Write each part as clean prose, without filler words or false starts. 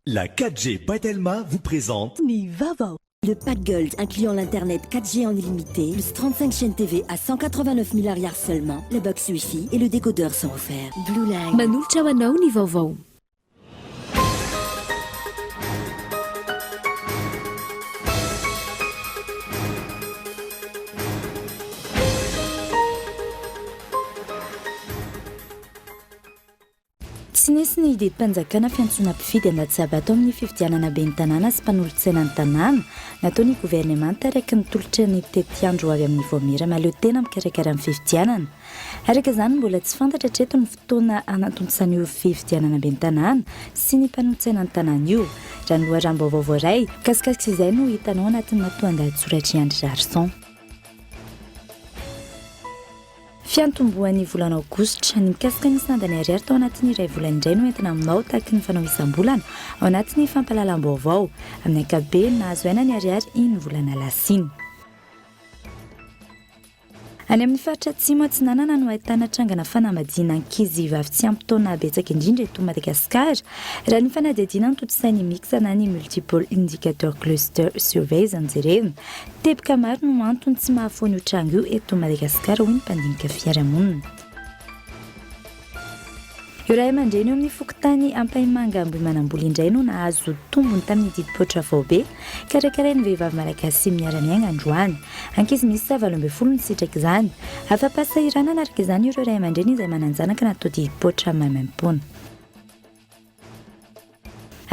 La 4G by Telma vous présente. Ny vaovao. Le pack Gold incluant l'internet 4G en illimité, plus 35 chaînes TV à 189 000 ariary seulement, la box Wi-Fi et le décodeur sont offerts. Blue Line. Manolotra ho anao ny vaovao. Tsy nisy ny didim-panjakana fiantsoana mpifidy handatsa-bato amin'ny fifidianana ben'ny tanàna sy mpanolotsaina ny tanàna nataon'ny governemanta araka ny tolotra ny tetiandro ho avy amin'ny vaomiera mahaleo tena mikarakara ny fifidianana. Araka izany, mbola tsy fantatra hatreto ny fotoana hanatontosana io fifidianana ben'ny tanàna sy ny mpanolotsaina ny tanàna io, raha ny loharanom-baovao voaray. Mikasikasika izay no hitanao anatin'ny matoandahatsoratr'i Andry Raharison. Fiantombohan'ny volana aogositra, ny mikasika ny sandany ariary tao anatin'ny iray volana indray no entina aminao tahaky ny fanao isam-bolana ao anatin'ny fampahalalam-baovao. Amin'ny ankapobeny, nahazo aina ny ariary iny volana lasa iny. Any amin'ny faritra Atsimo Atsinanana no ahitana trangana fanambadiana ankizy vavy tsy ampy taona betsaka indrindra eto Madagasikara, raha ny fanadihadiana notontosain'ny Mics na ny Multiple Indicator Cluster Surveys no jerena. Teboka maro no antony tsy mahafoana io tranga io eto Madagasikara, hoy ny mpandinika fiarahamonina. Io ray aman-dreny eo amin'ny fokontany Ampahimanga Ambohimanambola indray no nahazo tombony tamin'ny didim-poitra faobe karakarain'ny vehivavy malagasy miara-miainga androany. Ankizy miisa 18 nisitraka izany. Afa-pahasahiranana araka izany ireo ray aman-dreny izay manan-janaka natao didim-poitra maimaimpoana.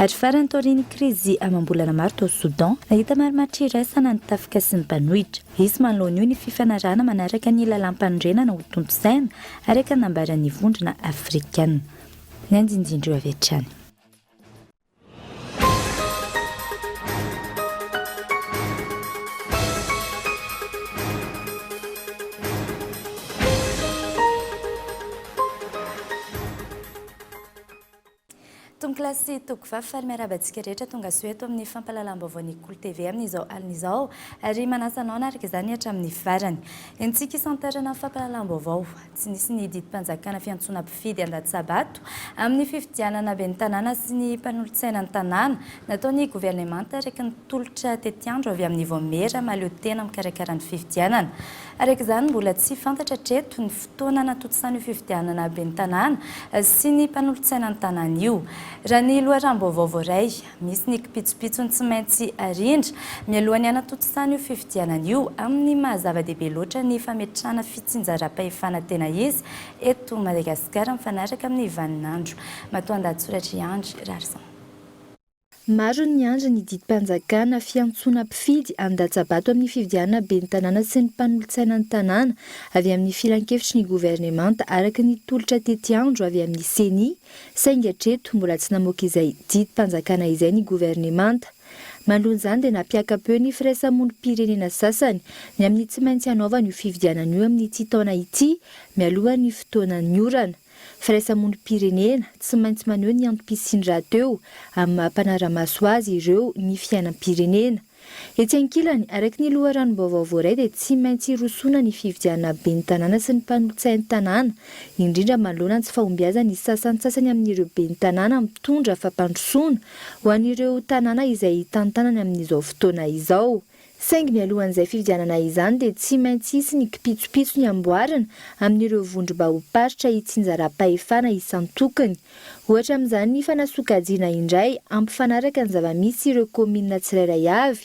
Ary farany taorian'ny krizy amam-bolana maro tao Soudan, nahita marimaritra iraisana ny tafika sy ny mpanohitra. Hisy manoloana io ny fifanarahana manaraka ny lalàmpanorenana ho tontosaina, araka ny nambaran'ny Vondrona Afrikana. Ny andinindreo avy hatrany. Tompokolahy sy tompokovavy, faly miarahaba antsika rehetra tonga soa eto amin'ny fampahalalam-baovaon'ny Kolo TV amin'izao alina izao ary manasa anao hanaraka izany hatramin'ny farany. Entintsika isantarana ny fampahalalam-baovao. Tsy nisy ny didim-panjakana fiantsoana mpifidy handatsa-bato amin'ny fifidianana ben'ny tanàna sy ny mpanolotsaina ny tanàna nataon'ny governemanta araka ny tolotra tetiandro avy amin'ny vaomiera mahaleo tena mikarakara ny fifidianana. Araka izany, mbola tsy fantatra hatreto ny fotoana hanatontosana io fifidianana ben'ny tanàna sy ny mpanolotsaina ny tanàna io. Raha ny loharanom-baovao voaray, misy ny kipitsopitsony tsy maintsy arindra mialohan'ny hanatontosana io fifidianana io amin'ny maha zava-dehibe loatra ny fametrahana fitsinjaram-pahefana tena izy eto Madagasikara mifanaraka amin'ny vaninandro. Matoandahatsoratr'i Andry Raharison. Maro ny niandry ny didim-panjakana fiantsoana mpifidy handatsa-bato amin'ny fifidianana ben'ny tanàna sy ny mpanolotsaina ny tanàna avy amin'ny filankevitry ny governemanta araka ny tolotra tetiandro avy amin'ny Ceni saingy hatreto mbola tsy namoaka izay didim-panjakana izay ny governemanta. Manoloana izany dia nampiaka-peo ny firaisamonim-pirenena sasany ny amin'ny tsy maintsy hanaovana io fifidianana io amin'ity taona ity mialohan'ny fotoanan'ny orana. Firaisamonim-pirenena, tsy maintsy maneho ny antom-pisiany rahateo amin'ny maha mpanara-maso azy ireo ny fiainam-pirenena. Etsy ankilany, araka ny loharanom-baovao voaray dia tsy maintsy hirosoana ny fifidianana ben'ny tanàna sy ny mpanolotsain'ny tanàna, indrindra manoloana ny tsy fahombiazan'ny sasantsasany amin'ireo ben'ny tanàna mitondra fampandrosoana ho an'ireo tanàna izay tantanany amin'izao fotoana izao. Saingy mialohan'izay fifidianana izany dia tsy maintsy hisy ny kipitsopitsony amboarina amin'ireo vondrom-bahom-paritra itsinjaram-pahefana isan-tokony. Ohatra amin'izany ny fanasokajiana indray hampifanaraka ny zava-misy ireo kaominina tsirairay avy.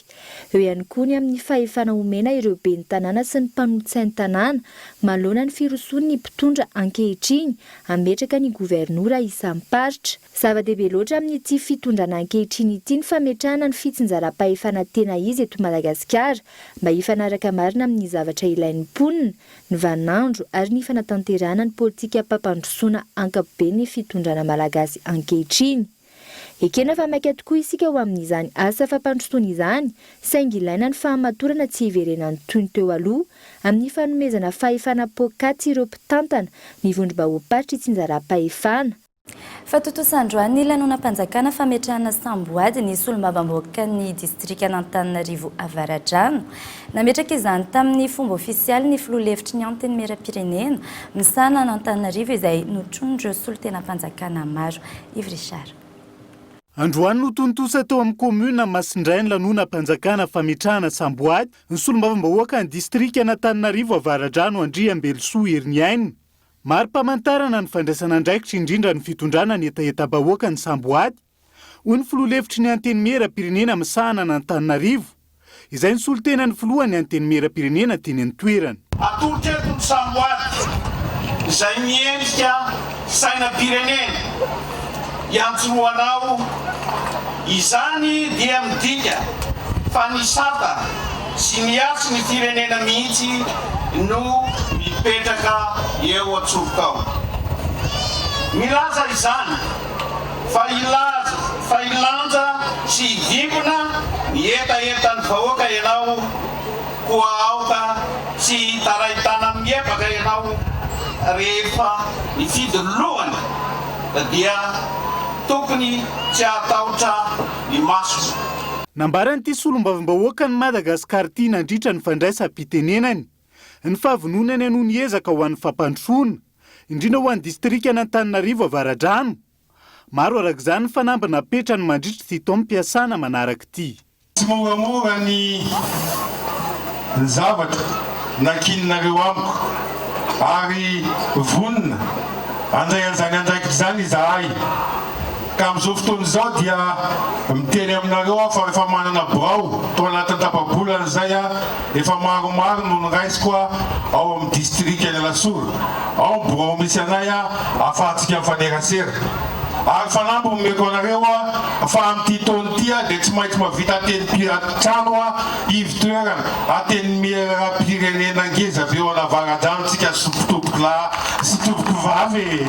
Eo ihany koa ny amin'ny fahefana omena ireo ben'ny tanàna sy ny mpanolotsain'ny tanàna manoloana ny firosoan'ny mpitondra ankehitriny hametraka ny governora isam-paritra. Zava-dehibe loatra amin'ity fitondrana ankehitriny ity ny fametrahana ny fitsinjaram-pahefana tena izy eto Madagasikara mba hifanaraka marina amin'ny zavatra ilain'ny mponina, ny vaninandro ary ny fanatanterahana ny politikam-pampandrosoana ankapoben'ny fitondrana malagasy ankehitriny. Ekena fa maika tokoa isika ho amin'izany asa fampandrosoana izany saingy ilaina ny fahamatorana tsy hiverenan'ny toy ny teo aloha amin'ny fanomezana fahefana poakaty ireo mpitantana ny vondrom-bahoam-paritra itsinjaram-pahefana. Fa tontosa androany ny lanonam-panjakana fametrahana samboady ny solombavambahoakan'ny distrikan'Antananarivo Avaradrano. Nametraka izany tamin'ny fomba ofisialy ny filoha lefitry ny Antenimierampirenena misahana an'Antananarivo izay notronin'ireo solontenam-panjakana maro. Yves Richard. Androany no tontosa tao amin'ny kaominina Masindray ny lanonam-panjakana fametrahana samboady ny solombavambahoaka ny distrikan'Antananarivo Avaradrano Andriambelosoa Heriniaina. Mari-pamantarana ny fandraisana andraikitra indrindra ny fitondrana ny hetahetam-bahoaka ny samboady, hoy ny filoha lefitry ny Antenimierampirenena misahana an'Antananarivo, izay nisolo tena ny filohan'ny Antenimierampirenena teny an-toerana. Atolotra eto ny samboady izay miendrika sainam-pirenena iantsorohanao, izany dia midika fa ny sata sy ny hasy ny firenena mihitsy no mipetraka eo an-tsorokao. Milaza izany fa hilaza fa hilanja sy hivimbina ny hetahetan'ny vahoaka ianao, koa aoka tsy hitarain-tana-miebaka ianao rehefa nifidy ny lohany dia tokony tsy hahatahotra ny masony. Nambaran'ity solombavambahoakan'i Madagasikara ity nandritra ny fandraisam-pitenenany ny fahavononany hanohy ny ezaka ho an'ny fampandrosoana, indrindra ho an'ny distrikan'Antananarivo Avaradrano. Maro araka izany ny fanamby napetrany mandritra ity taom-piasana manaraka ity. Tsy moramora ny ny zavatra nankininareo amiko ary vonona handray an'izany andraikitra izany izahay. Ka amin'izao fotoana izao dia miteny aminareo aho fa efa manana birao tao anatin'ny tapa-bolana izay aho, efa maromaro no noraisiko ao amin'ny distrikan'i Alasora. Ao ny birao misy anay ahafahantsika mifanerasera. Ary fanamby omeko anareo fa amin'ity taona ity dia tsy maintsy mahavita tenim-piantrano ivo-toerana antenimieram-pirenena ngeza be ao an'Avaradrano tsika tompokolahy sy tompokovavy e!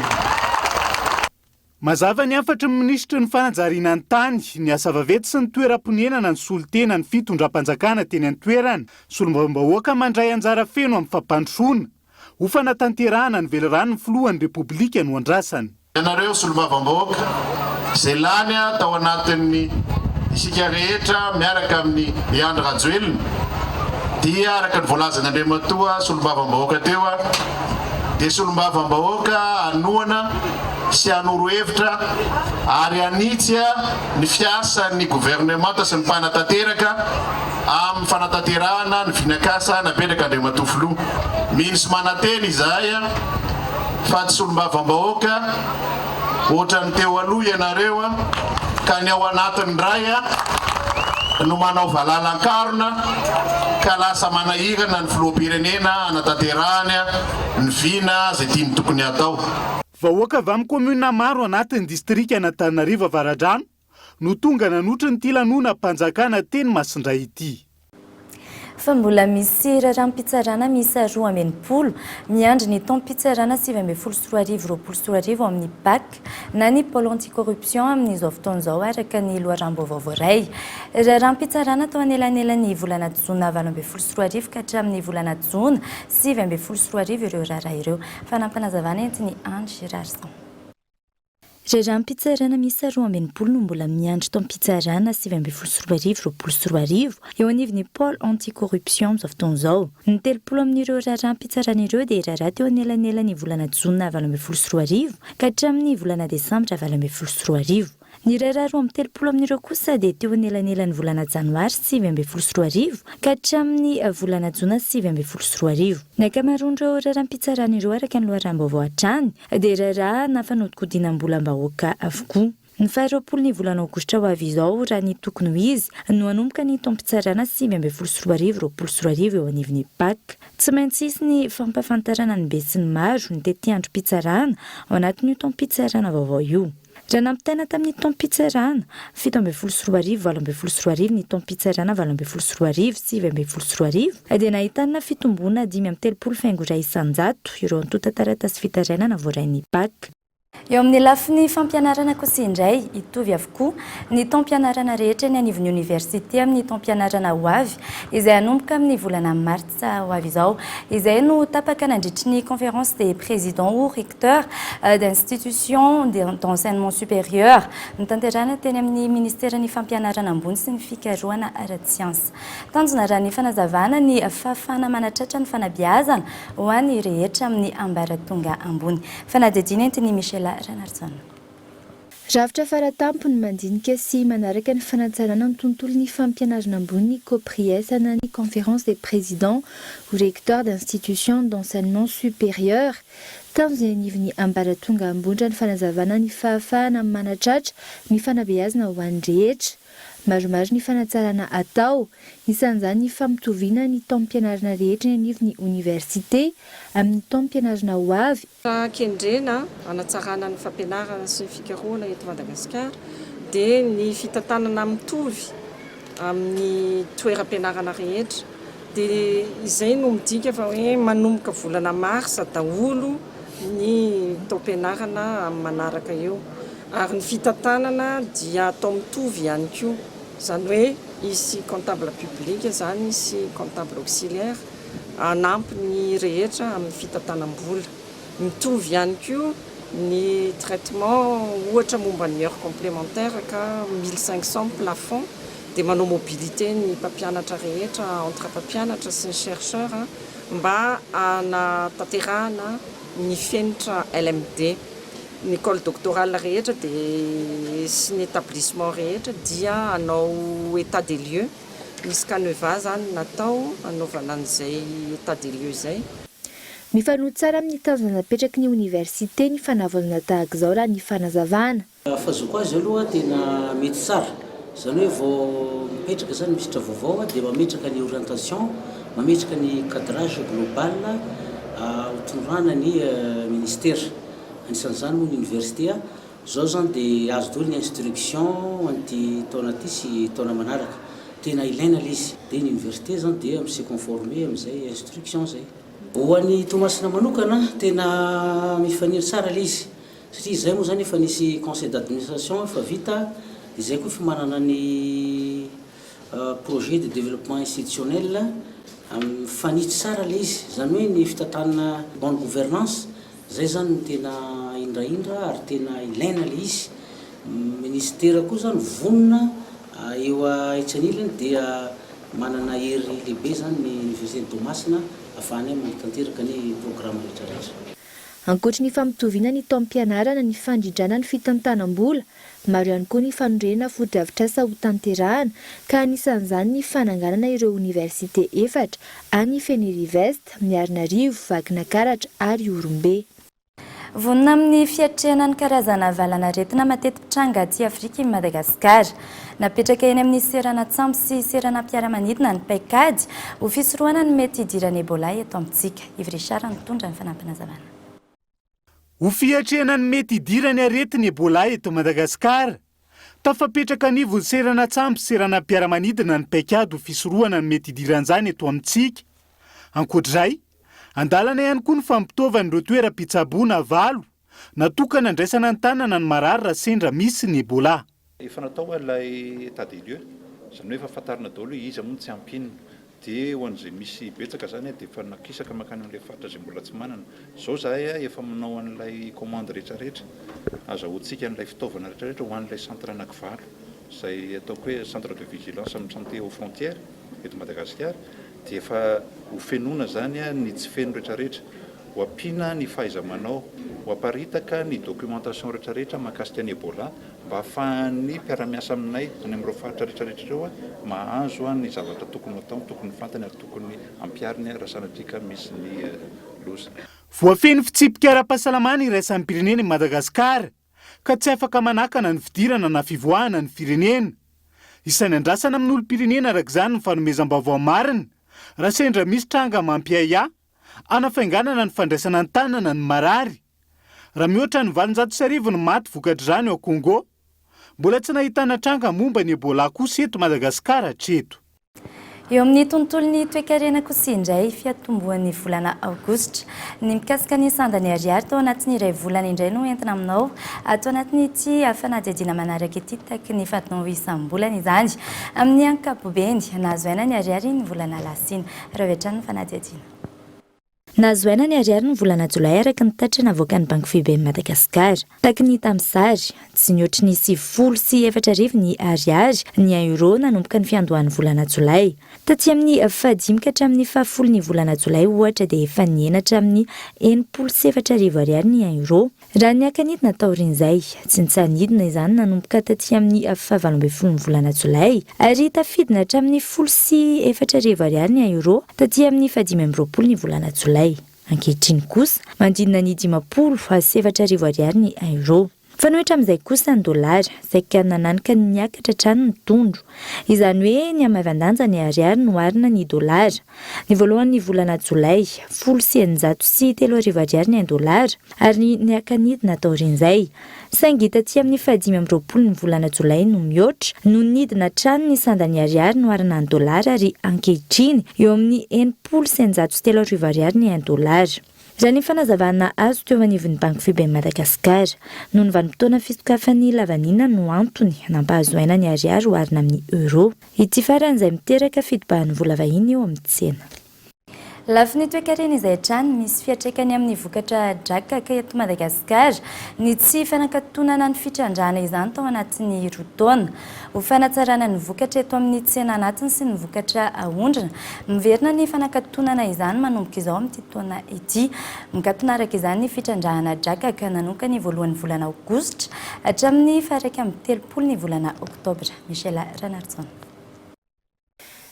Mazava ny hafatry ny minisitry ny fanajariana ny tany, ny asa vaventy sy ny toeram-ponenana nisolo tena ny fitondram-panjakana teny an-toerana, solombavambahoaka mandray anjara feno amin'ny fampandrosoana, ho fanatanterahana ny veliranon'ny filohan'ny Repoblika no andrasana. Ianareo solombavambahoaka izay lany tao anatin'ny isika rehetra miaraka amin'i i Andry Rajoelina dia araka ny voalazan'i Andriamatoa solombavambahoaka teo dia solombavambahoaka hanohana sy hanoro hevitra ary hanitsy ny fiasan'ny governemanta sy ny mpanatanteraka amin'ny fanatanterahana ny vinak'asa napetrak'Andriamatoa Filoha. Mino sy manantena izahay fa tsy solombavambahoaka ohatran'ny teo aloha ianareo ka ny ao anatiny indray no manao valala an-karona ka lasa manahirana ny filoham-pirenena hanatanterahany ny vina izay tiany tokony hatao. Vahoaka avy amin'ny kaominina maro anatin'ny distrikan'Antananarivo Avaradrano no tonga nanotrona ity lanonam-panjakana teny Masindray ity. Fa mbola misy raharaham-pitsarana miisa 62 miandry ny taom-pitsarana 2019 2020 ao amin'ny Pac na ny Pôle anti-corruption amin'izao fotoana izao araka ny loharanom-baovao voaray. Raharaham-pitsarana tao anelanelan'ny volana jona 2018 ka hatramin'ny volana jona 2019 ireo raharaha ireo. Fanampinazavana entin'i Andry Rarison. Raharaham-pitsarana miisa 62 no mbola miandry taom-pitsarana 2019 2020 eo anivon'ny Pôle anti-corruption amin'izao fotoana izao. Ny 30 amin'ireo raharaham-pitsarana ireo dia raharaha teo anelanelan'ny volana jona 2018 ka hatramin'ny volana desambra 2018. Ny raharaha 32 amin'ireo kosa dia teo anelanelan'ny volana janoary 2019 ka hatramin'ny volana jona 2019. Ny ankamaroan'ireo raharaham-pitsarana ireo araka ny loharanom-baovao hatrany dia raharaha na fanodikodinam-bolam-bahoaka avokoa. Ny faha-20 ny volana aogositra ho avy izao, raha ny tokony ho izy, no hanomboka ny taom-pitsarana 2019 2020 eo anivon'ny Pac. Tsy maintsy hisy ny fampahafantarana ny besinimaro ny tetiandrom-pitsarana ao anatin'io taom-pitsarana vaovao io. Raha nampitaina tamin'ny taom-pitsarana 2017 2018 ny taom-pitsarana 2018 2019 dia nahitana fitomboana 35 faingo 1% ireo antontan-taratasy fitarainana voarain'ny Pac. Eo amin'ny lafiny fampianarana kosa indray, hitovy avokoa ny taom-pianarana rehetra eny anivon'ny oniversite amin'ny taom-pianarana ho avy izay hanomboka amin'ny volana martsa ho avy izao. Izay no tapaka nandritry ny conférence des présidents ou recteurs d'institutions d'enseignement supérieur notanterahina teny amin'ny ministeran'ny fampianarana ambony sy ny fikarohana ara-tsiansa. Tanjona raha ny fanazavana ny fahafahana manatratra ny fanabeazana ho an'ny rehetra amin'ny ambaratonga ambony. Fanadihadiana entin'i Michela Ranarison. Rafitra faratampony mandinika sy manaraka ny fanatsarana ny tontolon'ny fampianarana ambony ny Copries na ny Conférence des Présidents ou Recteurs d'Institutions d'Enseignement Supérieur. Tanjona eny anivon'ny ambaratonga ambony raha ny fanazavana ny fahafahana manatratra ny fanabeazana ho an'ny rehetra. Maromaro ny fanatsarana atao, isan'izany ny fampitoviana ny taom-pianarana rehetra eny anivon'ny oniversite amin'ny taom-pianarana ho avy, Kendrena hanatsarana ny fampianarana sy ny fikarohana eto Madagasikara dia ny fitantanana mitovy amin'ny toeram-pianarana rehetra. Dia izay no midika fa hoe manomboka volana marsa daholo ny taom-pianarana amin'ny manaraka eo. Ary ny fitantanana dia atao mitovy ihany koa. Izany hoe hisy comptable public izany sy comptable auxiliaire hanampy ny rehetra amin'ny fitantanam-bola. Mitovy ihany koa ny traitement ohatra momba ny heure complémentaire ka 1500 ny plafond dia manao mobilité ny mpampianatra rehetra entre mpampianatra sy ny chercheur mba hanatanterahana ny fenitra LMD. Ny école doctorale rehetra dia sy ny établissement rehetra dia hanao état des lieux. Misy canevas zany natao hanaovana an'izay état des lieux izay. Mifanojo tsara amin'ny tanjona napetraky ny oniversite ny fanavaozana tahaka izao raha ny fanazavana. Fahazoako azy aloha tena mety tsara, izany hoe vao mipetraka izany minisitra vaovao dia mametraka ny orientation, mametraka ny cadrage global hotondrana ny ministera, anisan'izany moa ny université. Zao zany de azo daholo ny instruction ho an'ity taona ty sy taona manaraka. Tena ilaina le izy. De ny université zany dia mi se conformer amin'izay instruction zay. Ho an'i Toamasina manokana, tena mifanindry tsara le izy. Satria izay moa zany efa nisy conseil d'administration efa vita, de zay koa efa manana ny projet de développement institutionnel, mifanitsy tsara le izy. Zany hoe ny fitantanana bonne gouvernance Zay zany no tena indraindra ary tena ilaina le izy. Ministera koa zany vonona eo etsy anilany dia manana hery lehibe zany ny Université de Toamasina afahanay manatanteraka ny programme rehetra rehetra. Ankoatry ny fampitoviana ny taom-pianarana, ny fandrindrana ny fitantanam-bola, Maro ihany koa ny fanorenana fotodrafitrasa ho tanterahana ka anisan'izany ny fananganana ireo oniversite efatra any Fenerive-Est, Miarinarivo, Vakinakaratra ary Ihorombe. Vonona amin'ny fiatrehana ny karazana valan'aretina mateti-pitranga aty Afrika i Madagasikara. Napetraka eny amin'ny seranan-tsambo sy seranam-piaramanidina ny paikady ho fisorohana ny mety hidiran'ny Ebola eto amintsika. Yves Richard nitondra ny fanampinazavana. Ho fiatrehana ny mety hidiran'ny aretina Ebola eto Madagasikara, tafapetraka anivon'ny seranan-tsambo sy seranam-piaramanidina ny paikady ho fisorohana ny mety hidiran'izany eto amintsika. Ankoatr'izay, andalana ihany koa ny fampitaovana ireo toeram-pitsaboana valo natokana handraisana an-tanana ny marary raha sendra misy ny Ebola. Efa natao ilay état des lieux, izany hoe efa fantarina daholo hoe iza moa no tsy ampy inona. Dia ho an'izay misy betsaka izany dia efa nakisaka mankany amin'ilay faritra izay mbola tsy manana. Izao izahay efa manao an'ilay commande rehetra rehetra, azahoantsika an'ilay fitaovana rehetra rehetra ho an'ilay centre anakivalo, izay ataoko hoe centre de vigilance amin'ny santé aux frontières eto Madagasikara, dia efa ho fenoina izany ny tsy feno rehetra rehetra. Ho ampiana ny fahaiza-manao, ho aparitaka ny documentation rehetra rehetra mahakasika ny Ebola mba hahafahan'ny mpiara-miasa aminay any amin'ireo faritra rehetra rehetra ireo mahazo ny zavatra tokony ho atao, tokony ho fantany ary tokony hampihariny raha sanatria ka misy ny loza. Voafehy ny fitsipika ara-pahasalamana iraisam-pirenena i Madagasikara ka tsy afaka manakana ny fidirana na fivoahana ny firenena. Isainy andrasana amin'ny olom-pirenena araka izany ny fanomezam-baovao marina raha sendra misy tranga mampiahiahy hanafainganana ny fandraisana an-tanana ny marary. Raha mihoatra ny 1800 ny maty vokatr'izany ao Congo, mbola tsy nahitana tranga momba ny Ebola kosa eto Madagasikara hatreto. Eo amin'ny tontolon'ny toekarena kosa indray, fiatombohan'ny volana aogositra. Ny mikasika ny sandany ariary tao anatin'ny iray volana indray no entina aminao ato anatin'ity fanadihadiana manaraka ity taky ny fanao isam-bolana izany. Amin'ny ankapobeny, nahazo aina ny ariary ny volana lasa iny. Raha avy hatrany ny fanadihadiana. Nahazo aina ny ariary ny volana jolay araka ny tatitra navoakan'ny Banky Foiben'i Madagasikara. Taky ny hita amin'ny sary, tsy nihoatry ny 40 90 ny ariary ny un euro nanomboka ny fiandohan'ny volana jolay. Taty amin'ny fahadimy ka hatramin'ny fahafolo ny volana jolay ohatra dia efa nihena hatramin'ny 40 60 ariary ny un euro. Raha niaka-nidina taorian'izay, tsy nitsaha-nidina izany nanomboka taty amin'ny faha-18 ny volana jolay, ary tafidina hatramin'ny 10 40 ariary ny un euro taty amin'ny faha-25 ny volana jolay. Ankehitriny kosa, manodidina ny 40 40 ariary ny un euro. Mifanohitra amin'izay kosa ny dolara, saika nananika ny niakatra hatrany ny tondro. Izany hoe nihamaivan-danja ny ariary noharina ny dolara. Ny voalohan'ny volana jolay, 36 10 ariary ny un dolara, ary niaka-nidina taorian'izay. Saingy taty amin'ny faha-25 ny volana jolay no mihoatra, no nidina hatrany ny sandan'ny ariary noharina ny dolara ary ankehitriny eo amin'ny 36 60 ariary ny un dolara. Raha ny fanazavana azo teo anivon'ny Banky Foiben'i Madagasikara, noho ny vanim-potoana fisokafan'ny lavanila no antony nampahazo aina ny ariary oharina amin'ny euro. Ity farany izay miteraka fitobahan'ny vola vahiny eo amin'ny tsena. Lafiny toekarena izay hatrany, misy fiantraikany amin'ny vokatra drakaka eto Madagasikara ny tsy fanakatonana ny fitrandrahana izany tao anatin'ny roa taona. Ho fanatsarana ny vokatra eto amin'ny tsena anatiny sy ny vokatra aondrana, miverina ny fanakatonana izany manomboka izao amin'ity taona ity. Mikatona araka izany ny fitrandrahana drakaka nanomboka ny voalohan'ny volana aogositra hatramin'ny faha-31 ny volana oktobra. Michela Ranarison.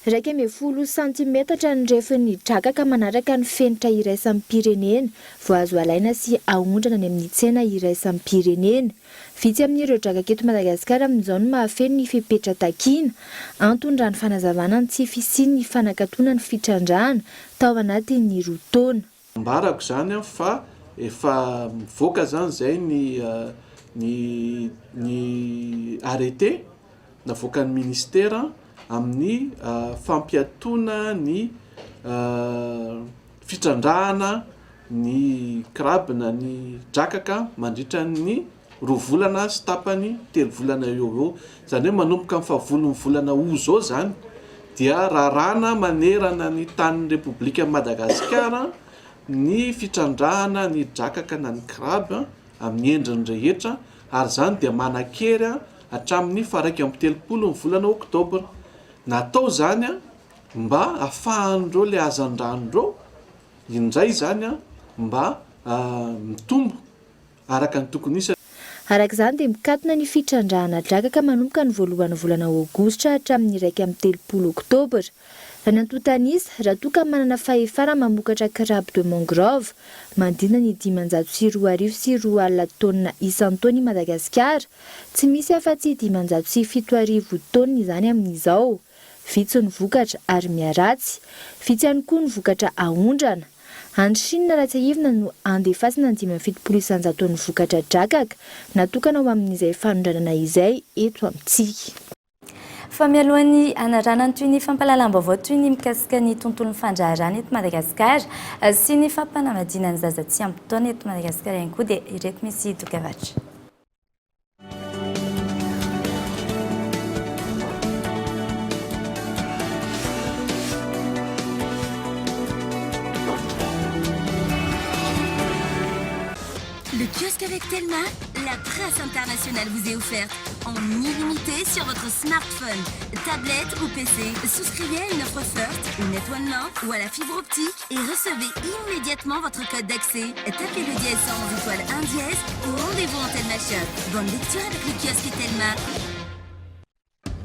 11 santimetatra ny refin'ny drakaka manaraka ny fenitra iraisam-pirenena vao azo alaina sy aondrana any amin'ny tsena iraisam-pirenena. Vitsy amin'ireo drakaka eto Madagasikara amin'izao no mahafeno ny fepetra takiana. Antony raha ny fanazavana ny tsy fisian'ny fanakatona ny fitrandrahana tao anatin'ny roa taona. Ambarako izany fa efa mivoaka izany izay ny ny ny arrêté navoakan'ny ministera amin'ny fampiatoana ny fitrandrahana ny crabe na ny drakaka mandritra ny roa volana sy tapany, telo volana eo ho eo. Izany hoe manomboka amin'ny fahavolon'ny volana août izao izany dia raràna manerana ny tanin'ny Repoblikan'i Madagasikara ny fitrandrahana ny drakaka na ny crabe amin'ny endriny rehetra ary izany dia manan-kery hatramin'ny faha-31 ny volana oktobra. Natao izany mba hahafahan'ireo ilay hazandrano ireo indray izany mba mitombo araka ny tokony hisy. Araka izany dia mikatona ny fitrandrahana drakaka manomboka ny voalohan'ny volana aogositra hatramin'ny 31 oktobra. Raha ny antontan'isa, raha toa ka manana fahefana mamokatra crabe de mangrove manodidina ny 2500 taonina isan-taona i Madagasikara, tsy misy afa-tsy 7500 taonina izany amin'izao. Vitsy ny vokatra ary miharatsy. Vitsy ihany koa ny vokatra aondrana. Any Chine raha tsiahivina no andefasana ny 75 isan-jaton'ny vokatra drakaka natokana ho amin'izay fanondranana izay eto amintsika. Fa mialohan'ny hanaranana toy ny fampahalalam-baovao toy ny mikasika ny tontolon'ny fandraharahana eto Madagasikara sy ny fampanambadiana ny zaza tsy ampy taona eto Madagasikara ihany koa dia ireto misy dokavatra. Le kiosque avec Telma, la presse internationale vous est offerte en illimité sur votre smartphone, tablette ou PC. Souscrivez à une offre First, ou Net One Now ou à la fibre optique et recevez immédiatement votre code d'accès. Tapez le dièse 111 étoile 1 dièse ou rendez-vous en Telma Shop. Bonne lecture avec le kiosque Telma.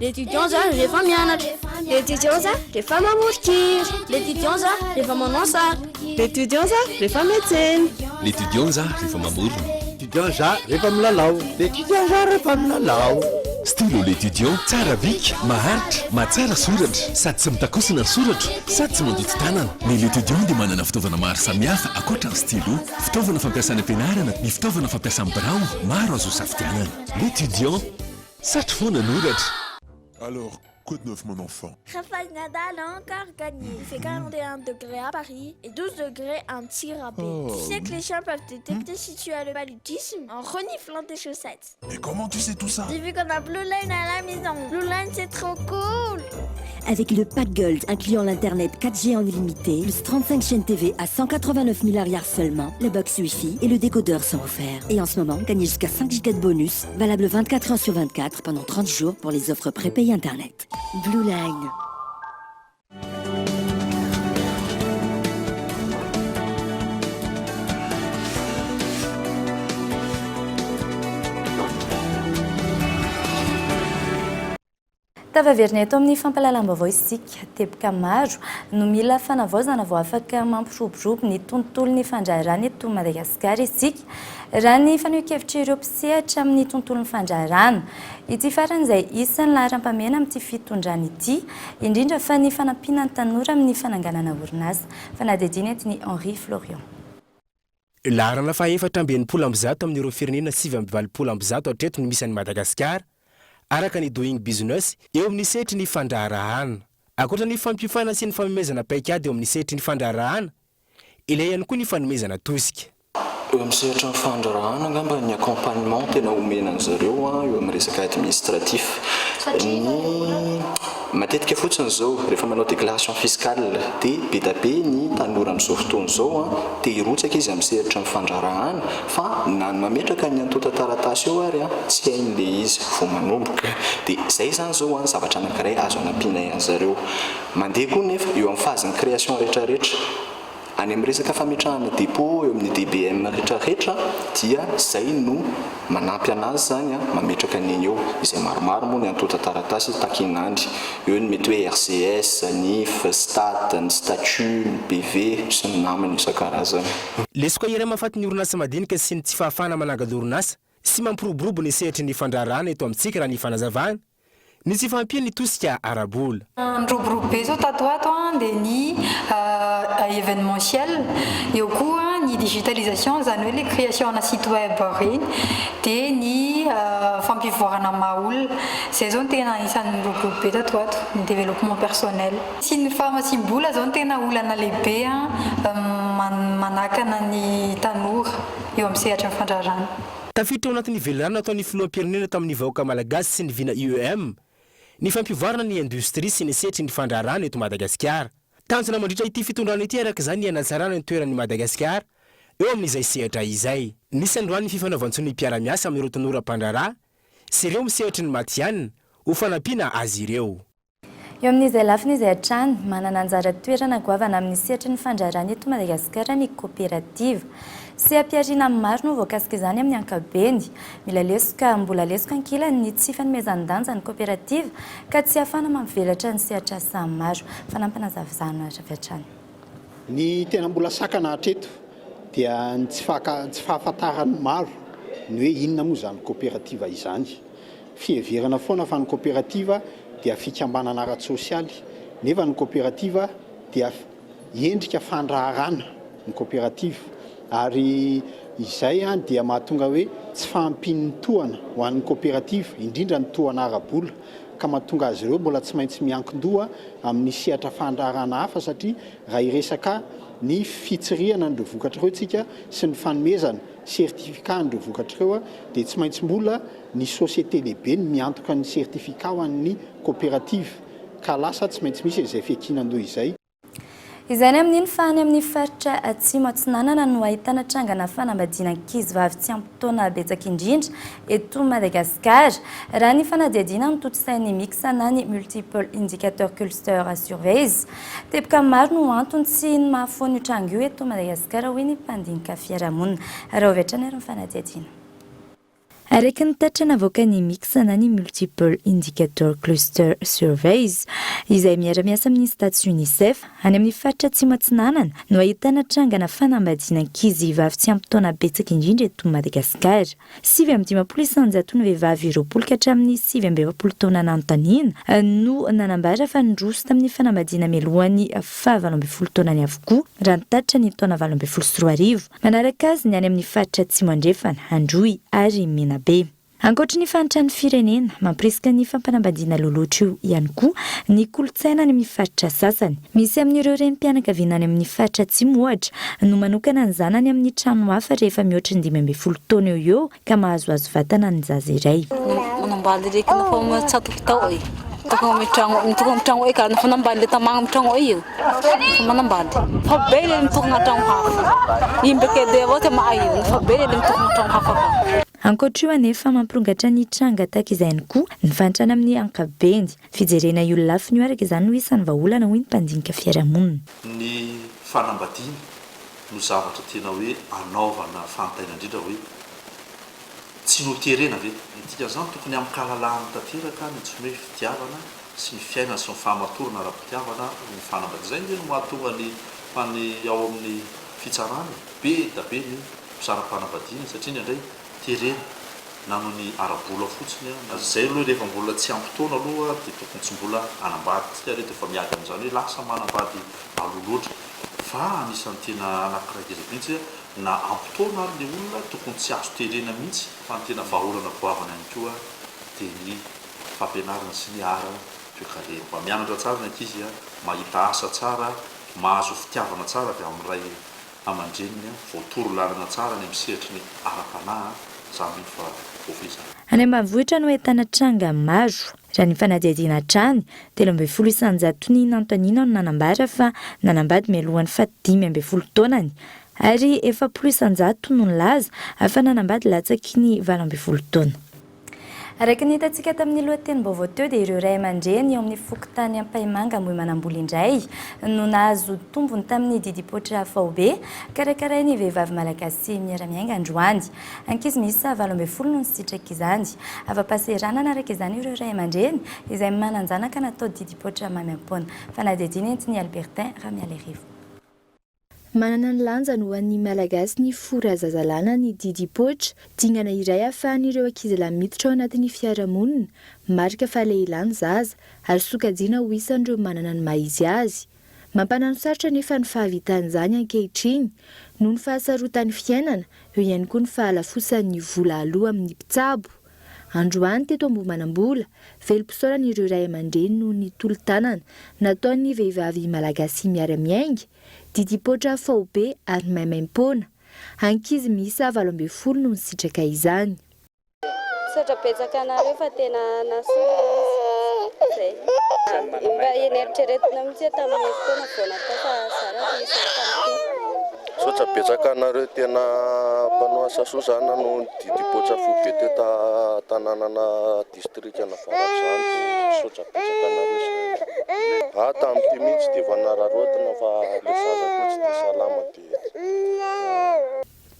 L'étudiant za rehefa mianatra. L'étudiant za rehefa mamorikira. L'étudiant za rehefa manao sary. L'étudiant za rehefa miantsena. L'étudiant za rehefa mamorona. L'étudiant za rehefa milalao. L'étudiant za rehefa milalao. Stylo l'étudiant tsara bika, maharitra, mahatsara soratra sady tsy mitakosina ny soratra sady tsy mandoto tanana. Ny l'étudiant dia manana fitaovana maro samihafa ankoatra ny stylo. Fitaovana fampiasana am-pianarana, ny fitaovana fampiasa amin'ny birao, maro azo safidianana. L'étudiant, satry foana noratra. Alors, quoi de neuf mon enfant? Rafael Nadal a encore gagné. Il fait 41 degrés à Paris et 12 degrés à Antsirabe. Oh. Tu sais que les chiens peuvent détecter si tu as le paludisme en reniflant tes chaussettes. Mais comment tu sais tout ça? J'ai vu qu'on a Blue Line à la maison. Blue Line, c'est trop cool. Avec le pack Gold incluant l'internet 4G en illimité, plus 35 chaînes TV à 189 000 ariary seulement, la box Wi-Fi et le décodeur sont offerts. Et en ce moment, gagnez jusqu'à 5 gigas de bonus, valable 24 heures sur 24 pendant 30 jours pour les offres prépayées internet. Blue Line. Tafaverina eto amin'ny fampahalalam-baovao isika. Teboka maro no mila fanavaozana vao afaka mampiroborobo ny tontolon'ny fandraharahana eto Madagasikara isika, raha ny fanehoan-kevitr'ireo mpisehatra amin'ny tontolon'ny fandraharahana. Ity farany izay isan'ny laharam-pahamehana amin'ity fitondrana ity, indrindra fa ny fanampiana ny tanora amin'ny fananganana orinasa. Fanadihadiana entin'i Henri Florian. Laharana faha 164 amin'ireo firenena 189 hatreto no misy an'i Madagasikara, araka ny Doing Business, eo amin'ny sehatry ny fandraharahana. Ankoatra ny fampiofana sy ny fanomezana paikady eo amin'ny sehatry ny fandraharahana, ilaina ihany koa ny fanomezana tosika. Eo amin'ny sehatry ny fandraharahana angamba ny accompagnement tena omena an-dry zareo eo amin'ny resaka administratif. Ny matetika fotsiny izao rehefa manao déclaration fiscale dia be dia be ny tanora amin'izao fotoana izao te hirotsaka izy amin'ny sehatry ny fandraharahana fa na ny mametraka ny antontan-taratasy eo ary tsy hainy ilay izy vao manomboka. Dia izay izany izao ny zavatra anankiray azo anampianay an'zareo. Mandeha koa nefa eo amin'ny phase-n'ny création rehetrarehetra. Any amin'ny resaka fametrahana dépôt eo amin'ny DBM retraretra dia zay no manampy anazy zany mametraka an'iny eo, izay maromaro moa ny antontan-taratasy takiana andry, eo ny mety hoe RCS, NIF, Stat, ny statut, ny PV sy ny namany isan-karazany. Lesoka iray mahafaty ny orinasa madinika sy ny tsy fahafahana manangana orinasa sy mampiroborobo ny sehatry ny fandraharahana eto amintsika raha ny fanazavana Ny tsy fahampian'ny tosika ara-bola. Niroborobo be zao tato ho ato dia ny événementiel, eo koa ny digitalisation izany hoe le création ana site web ireny, dia ny fampivoarana maha olona. Izay zao no tena anisan'ny niroborobo be tato ho ato, ny développement personnel. Sy ny famatsiam-bola zao no tena olana lehibe manakana ny tanora eo amin'ny sehatry ny fandraharahana. Tafiditra ao anatin'ny velirano nataon'ny filoham-pirenena tamin'ny vahoaka malagasy sy ny vina IEM ny fampivoarana ny indostria sy ny sehatry ny fandraharahana eto Madagasikara. Tanjona mandritra ity fitondrana ity araka izany ny hanatsarana ny toeran'i Madagasikara eo amin'izay sehatra izay. Nisy androany ny fifanaovan-tsonia mpiara-miasa amin'ireo tanora mpandraharaha sy ireo misehatry ny matihanina ho fanampiana azy ireo. Eo amin'izay lafiny izay hatrany, manana anjara toerana goavana amin'ny sehatry ny fandraharahana eto Madagasikara ny koperativa. Seha-pihariana maro no voakasik'izany amin'ny ankapobeny. Mila lesoka, mbola lesoka ankilany ny tsy fanomezan-danja ny koperativa ka tsy ahafahana mampivelatra ny sehatr'asa maro. Fanampinazavana avy hatrany. Ny tena mbola sakana hatreto dia ny tsy fahafantaran'ny maro ny hoe inona moa izany koperativa izany. Fiheverana foana fa ny koperativa dia fikambanana ara-tsosialy, nefa ny koperativa dia endrika fandraharana ny koperativa, ary izay dia mahatonga hoe tsy fahampian'ny tohana ho an'ny koperativa, indrindra ny tohana ara-bola, ka mahatonga azy ireo mbola tsy maintsy miankin-doha amin'ny sehatra fandraharana hafa satria raha hiresaka ny fitsirihana an'ireo vokatra ireo tsika sy ny fanomezana certificat an'ireo vokatra ireo dia tsy maintsy mbola ny société lehibe no miantoka ny certificat ho an'ny coopérative ka lasa tsy maintsy misy izay fiankinan-doha izay. Izay ny amin'iny fa any amin'ny faritra Atsimo Atsinanana no ahitana trangana fanambadiana ankizivavy tsy ampy taona betsaka indrindra eto Madagasikara. Raha ny fanadihadiana notontosain'ny Mix na ny Multiple Indicator Cluster Surveys. Teboka maro no antony tsy ny mahafoana io tranga io eto Madagasikara hoy ny mpandinika fiarahamonina. Raha avy hatrany ary ny fanadihadiana. Araka ny tatitra navoakan'ny Mix na ny Multiple Indicator Cluster Surveys, izay miara-miasa amin'ny Stats Unicef, any amin'ny faritra Atsimo Atsinanana no ahitana trangana fanambadiana ankizy vavy tsy ampy taona betsaka indrindra eto Madagasikara. 59 isan-jaton'ny vehivavy 20 ka hatramin'ny 49 taona nanontaniana no nanambara fa niroso tamin'ny fanambadiana mialohan'ny faha 18 taonany avokoa raha ny tatitra ny taona 2018. Manaraka azy ny any amin'ny faritra Atsimo Andrefana, Androy ary Menabe. Ankoatry ny fahantran'ny firenena, mampirisika ny fampanambadiana lolotra io ihany koa ny kolontsaina any amin'ny faritra sasany. Misy amin'ireo renim-pianakaviana any amin'ny faritra Atsimo, ohatra, no manokana ny zanany amin'ny trano hafa rehefa mihoatry ny 15 taona eo ho eo ka mahazoazo vatana ny zaza iray. Manambaly reky nafa matsatoky tao e. Mitokana amin'ny tragno, mitokana amin'ny tragno eka, efa manambady le tamagna amin'ny tragno io, efa manambady. Fa be le mitokana tragno hafa. Io mbe kede avao ty ama'ay io, fa be le mitokana tragno hafa ka. Ankoatra io anefa, mampirongatra ny tranga tahaka izay ihany koa ny fahantrana amin'ny ankapobeny. Fijerena io lafiny io araka izany no isan'ny vahaolana hoy ny mpandinika fiarahamonina. Ny fanambadiana no zavatra tena hoe anaovana fahantaina indrindra hoe tsy noterena ve? Ny dikan'izany tokony amin-kalalahana tanteraka ny antsoina hoe fitiavana sy ny fiainana sy ny fahamatorana ara-pitiavana ny fanambadiana. Izay ange no mahatonga ny fa ny ao amin'ny fitsarana e, be da be ny mpisara-panambadiana satria indraindray terena na noho ny ara-bola fotsiny na izay aloha rehefa mbola tsy ampy taona aloha dia tokony tsy mbola hanambady, tsika reto efa miady amin'izany hoe lasa manambady aloha loatra fa anisan'ny tena anankiray ngeza be mihitsy na ampy taona ary le olona tokony tsy azo terena mihitsy fa ny tena vahaolana goavana ihany koa dia ny fampianarana sy ny ara toekarena mba mianatra tsara ny ankizy mahita asa tsara mahazo fitiavana tsara avy amin'ny ray aman-dreniny, voatoro lalana tsara any amin'ny sehatry ny ara-panahy, za mino fa voafehy izany. Any ambanivohitra no ahitana tranga maro. Raha ny fanadihadiana hatrany, 13 isan-jaton'ny nanontaniana no nanambara fa nanambady mialohan'ny faha 15 taonany, ary 40% no nilaza fa nanambady latsaky ny 18 taona. Araka ny hitantsika tamin'ny lohatenim-baovao teo dia ireo ray aman-dreny eo amin'ny fokontany Ampahimanga Ambohimanambola indray no nahazo tombony tamin'ny didim-poitra faobe karakarain'ny vehivavy malagasy miara-miainga androany. Ankizy miisa 18 no nisitraka izany. Afa-pahasahiranana araka izany ireo ray aman-dreny izay manan-janaka natao didim-poitra maimaim-poana. Fanadihadiana entin'i Albertin Ramialerivo. Manana ny lanjany ho an'ny Malagasy ny fora zazalahy na ny didim-poitra. Dingana iray ahafahan'ireo ankizilahy miditra ao anatin'ny fiarahamonina, marika fa lehilahy ny zaza, ary sokajiana ho isan'ireo manana ny maha izy azy. Mampananosarotra anefa ny fahavitan'izany ankehitriny, noho ny fahasarotan'ny fiainana, eo ihany koa ny fahalafosan'ny vola aloa amin'ny mpitsabo. Androany teto Ambohimanambola, velom-pisaorana ireo ray aman-dreny noho ny tolo-tanana nataon'ny vehivavy malagasy miara-miainga, didim-poatra faobe ary maimaim-poana. Ankizy miisa 18 no nisitraka izany. Misaotra betsaka anareo fa tena nahasoa ilay izy. Zay. Mba neritreretina mihitsy hoe tamin'ny fotoana vao natao fa zara fa nisy tamin'ity. Misaotra betsaka anareo tena mpanao asa soa zany nanao ny didim-poatra foibe teto tananana distrikan Avaradrano de misaotra betsaka anareo zay. Ah tamin'ity mihitsy de efa nararaotina fa le zaza koa tsy de salama de.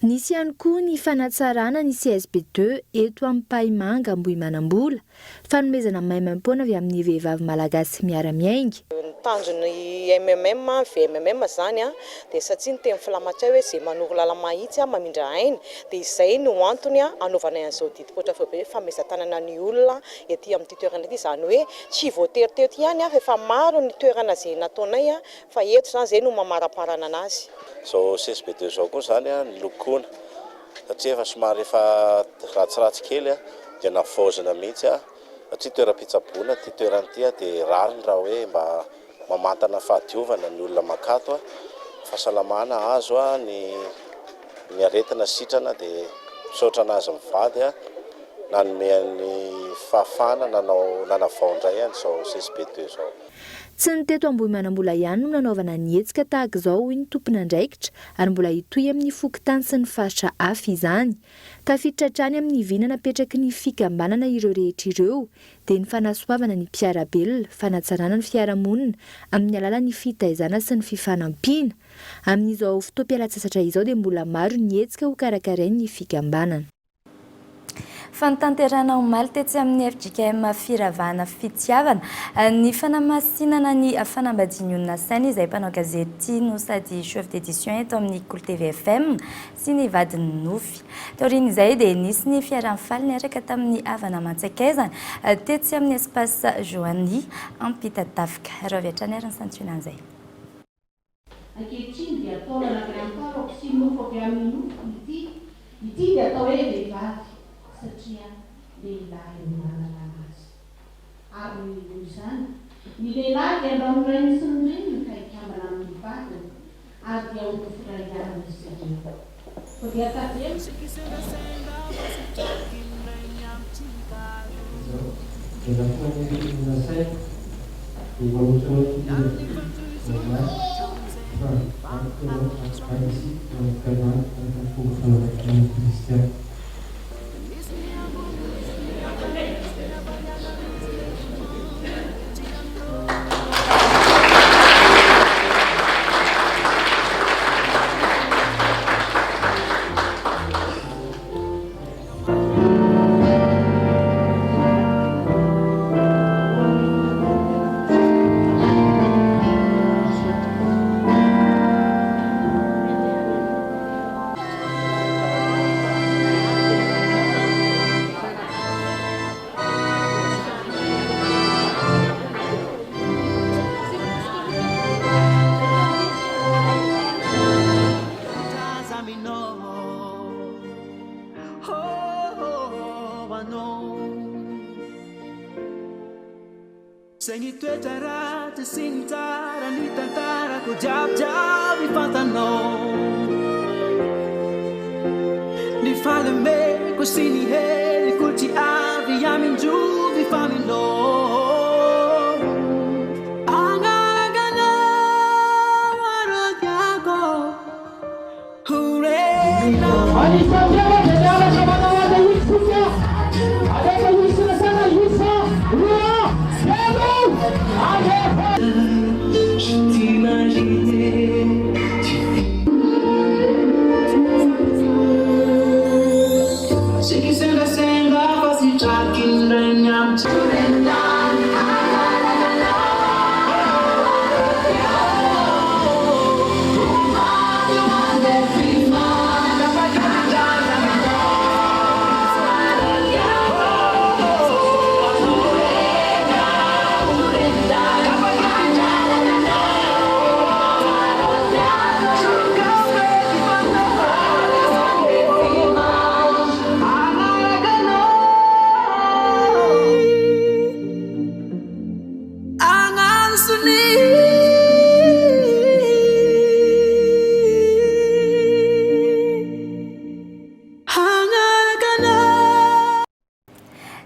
Nisy ihany koa ny fanatsarana ny CSB ii eto Ampahimanga Ambohimanambola, fanomezana maimaimpoana avy amin'ny vehivavy malagasy miara-miainga. Ny tanjon'ny MMM, VMMM izany dia satria ny teny filamatray hoe izay manoro lala-mahitsy mamindra aina dia izay no antony anaovanay an'izao didim-poitra faobe fanomezan-tanana ny olona ety amin'ity toerana ity, izany hoe tsy voatery teto ihany fa efa maro ny toerana izay nataonay fa eto izany izay no mamaraparana anazy. Izao CSB deux izao koa izany nolokoina satria efa somary efa ratsiratsy kely dia navaozina mihitsy satria toeram-pitsaboana ity toerana ity dia rariny raha hoe mba mamantana fahadiovana ny olona mankato, fahasalamana azo, ny ny aretina sitrana dia misaotra anazy mivady nanome ny fahafahana nanao nanavao indray an'izao CSB deux izao. Tsy ny teto Ambohimanambola ihany no nanaovana ny hetsika tahaka izao hoy ny tompon'andraikitra ary mbola hitohy amin'ny fokontany sy ny faritra hafa izany. Tafiditra hatrany amin'ny vina napetraky ny fikambanana ireo rehetra ireo dia ny fanasoavana ny mpiara-belona, fanatsarana ny fiarahamonina amin'ny alalan'ny fitaizana sy ny fifanampiana. Amin'izao fotoam-pialantsasatra izao dia mbola maro ny hetsika hokarakarain'ny fikambanana. Fanatanterahana omaly tetsy amin'ny fjkm Firavahana Fitiavana ny fanamasinana ny fanambadian'i Onona Saina izay mpanao gazety no sady chef d'édition eto amin'ny Kolo TV FM sy ny vadiny Nofy. Taorian'izay dia nisy ny fiaraha-mifaly niaraka tamin'ny havana aman-tsakaizany tetsy amin'ny Espace Joanie Ampitatafika. Raha avy hatrany ary ny santionan'izay. Ankehitriny dia taolana avy amin'ny taolako sy nofo avy amin'ny nofoko ity. Ity dia atao hoe vehivavy, satria lehilahy no nanalana azy. Ary noho izany, ny lehilahy dia handao ny rainy sy ny reniny ka hikambana amin'ny vadiny, ary dia ho nofo iray ihany izy ireo. Koa dia tavela. Zay ny toetra ratsy sy ny tsara ny tantarako jiaby jiaby fantanao Ny fahalemeko sy ny heriko tsy avy amindrovy fa aminao Agnarakanao arodiako ho renao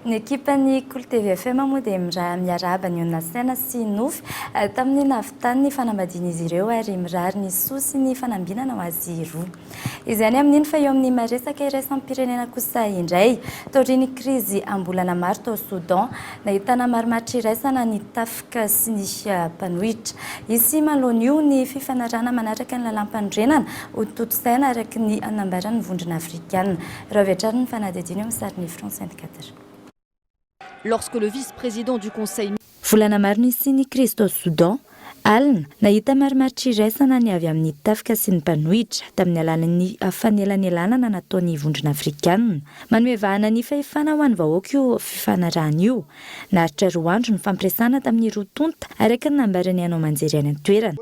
Ny ekipan'ny Kolo TV FM moa dia mira miarahaba ny olona saina sy nofy tamin'ny nahavitany ny fanambadian'izy ireo ary mirary ny soa sy ny fanambinana ho azy roa. Izay any amin'iny fa eo amin'ny maresaka iraisam-pirenena kosa indray. Taorian'ny krizy am-bolana maro tao Soudan, nahitana marimaritra iraisana ny tafika sy ny mpanohitra. Hisy manoloana io ny fifanarahana manaraka ny lalàmpanorenana hotontosaina araka ny nambaran'ny Vondrona Afrikana. Raha avy hatrany ny fanadihadiana eo amin'ny sarin'ny France 24. Lorsque le vice-président du Conseil. Volana maro nisian'ny krizy tao Soudan, alina, nahita marimaritra iraisana ny avy amin'ny tafika sy ny mpanohitra, tamin'ny alalan'ny fanelanelanana nataon'ny Vondrona Afrikana. Manome vahana ny fahefana ho an'ny vahoaka io fifanarahana io. Naharitra roa andro ny fampiresahana tamin'ny roa tonta, araka ny nambaran'ny haino aman-jery any an-toerana.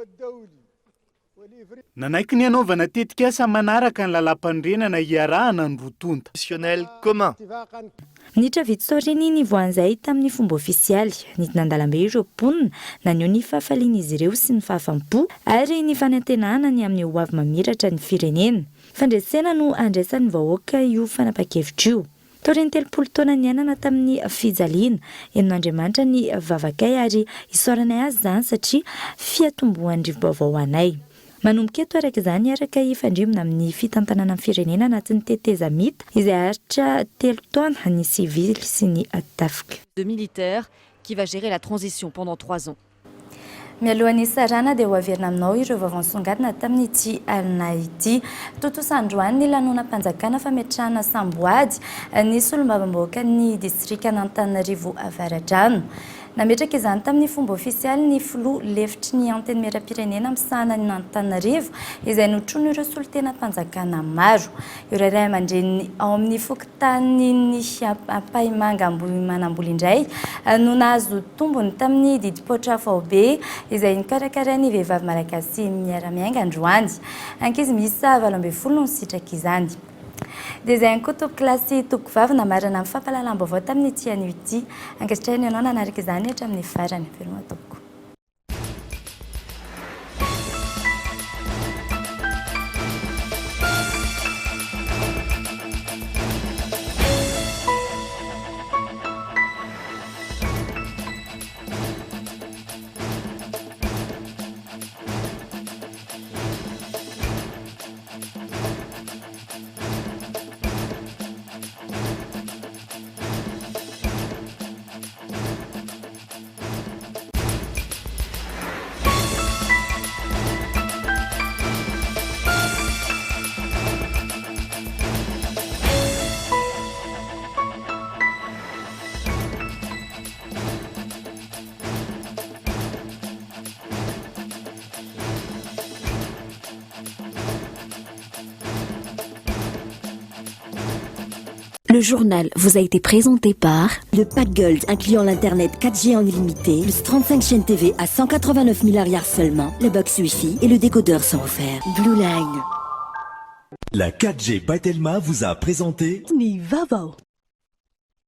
Nanaiky ny hanaovana tetikasa manaraka ny lalàmpanorenana hiarahana ny roa tonta. Commun. Minitra vitsy taorian'ny nivoahan'izay tamin'ny fomba ofisialy, nidina an-dalambe ireo mponina naneho ny fahafalian'izy ireo sy ny fahafam-po ary ny fanantenana ny amin'ny ho avy mamiratra ny firenena. Fandresena no andraisan'ny vahoaka io fanapan-kevitra io. Taorian'ny 30 taona niainana tamin'ny fijaliana, henon'Andriamanitra ny vavakay ary isaoranay Azy izany satria fiatombohan'ny rivo-baovao ho anay. Manomboka eto araka izany hiaraka hifandrimbona amin'ny fitantanana ny firenena anatin'ny tetezamita izay haharitra telo taona ny sivily sy ny tafika. de militaires qui va gérer la transition pendant trois ans. Mialohan'ny hisarahana dia ho averina aminao ireo vaovao nisongadina tamin'ity alina ity. Tontosa androany ny lanonam-panjakana fametrahana samboady ny solombavambahoakan'ny distrikan'Antananarivo Avaradrano. Nametraka izany tamin'ny fomba ofisialy ny filoha lefitry ny Antenimierampirenena misahana an'Antananarivo izay notronin'ireo solontenam-panjakana maro. Ireo ray aman-dreniny ao amin'ny fokontanin'ny Ampahimanga Ambohimanambola indray no nahazo tombony tamin'ny didim-poatra faobe izay nokarakarain'ny vehivavy malagasy miara-miainga androany. Ankizy miisa 18 no nisitraka izany. Dia izay ihany koa tompokolahy sy tompokovavy namarana ny fampahalalam-baovao tamin'ity anio ity. Ankasitrahina ianao nanaraka izany hatramin'ny farany. Veloma tompoko. Le journal vous a été présenté par le Pack Gold incluant l'internet 4G en illimité, plus 35 chaînes TV à 189 000 ariary seulement. La box Wi-Fi et le décodeur sont offerts. Blue Line. La 4G by Telma vous a présenté Ny vaovao.